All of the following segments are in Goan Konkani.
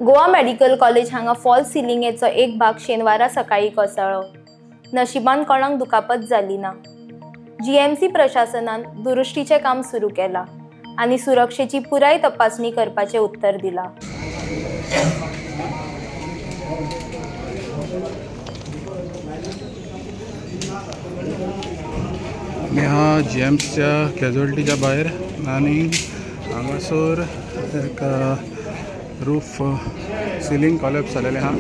गोवा मेडिकल कॉलेज हांगा फॉल्स सिलिंगेचो एक भाग शेनवारा सकाळी कोसळ्ळो. नशिबान कोणाक दुखापत जाली ना. जीएमसी प्रशासनान दुरुस्तीचें काम सुरू केलां आनी सुरक्षेची पुराय तपासणी करपाचें उत्तर दिलां. मी हा जीएमसीच्या कॅज्युअल्टीच्या भायर आनी हांगासर एक रूफ सिलिंग कॉलॅप्स जालेलें आहा.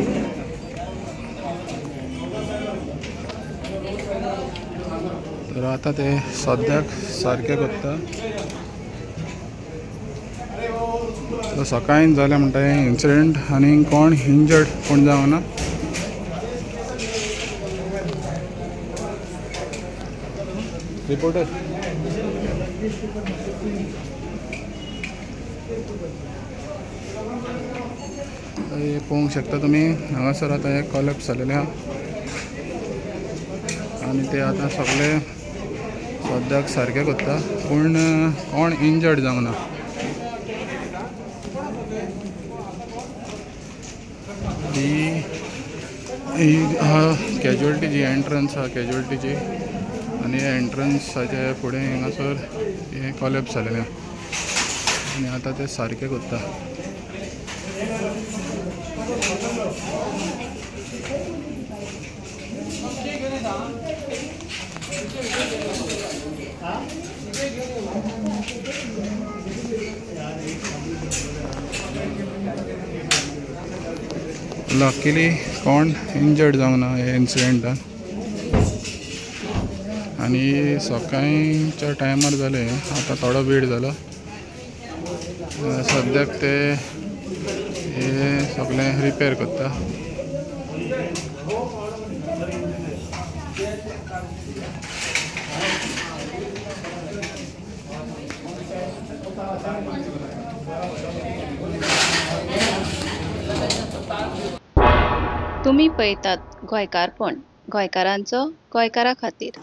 तर आतां ते सद्याक सारकें करता. तर सकाळीं जालें म्हणटा हें इन्सिडंट आनी कोण इंजर्ड कोण जावना. रिपोर्टर पळोवंक शकता तुमी हांगासर आतां हें कॉलॅप्स जालेलें आहा आनी ते आतां सगळे सद्याक सारकें करता, पूण कोण इंजर्ड जावंक ना. ही कॅज्युअल्टीची एंट्रन्स आहा कॅज्युअल्टीची आनी एंट्रन्साचे फुडें हांगासर हें कॉलॅप्स जालेलें आनी आतां ते सारकें करता. लकीली कोण इंजर्ड जावंक ना हे इन्सिडंटान. आनी सकाळच्या टायमार जालें, आतां थोडो वेळ जालो. सद्याक ते हे सगळें रिपेर करता. तुमी पळयतात गोंयकारपण, गोंयकारांचो गोंयकारा खातीर.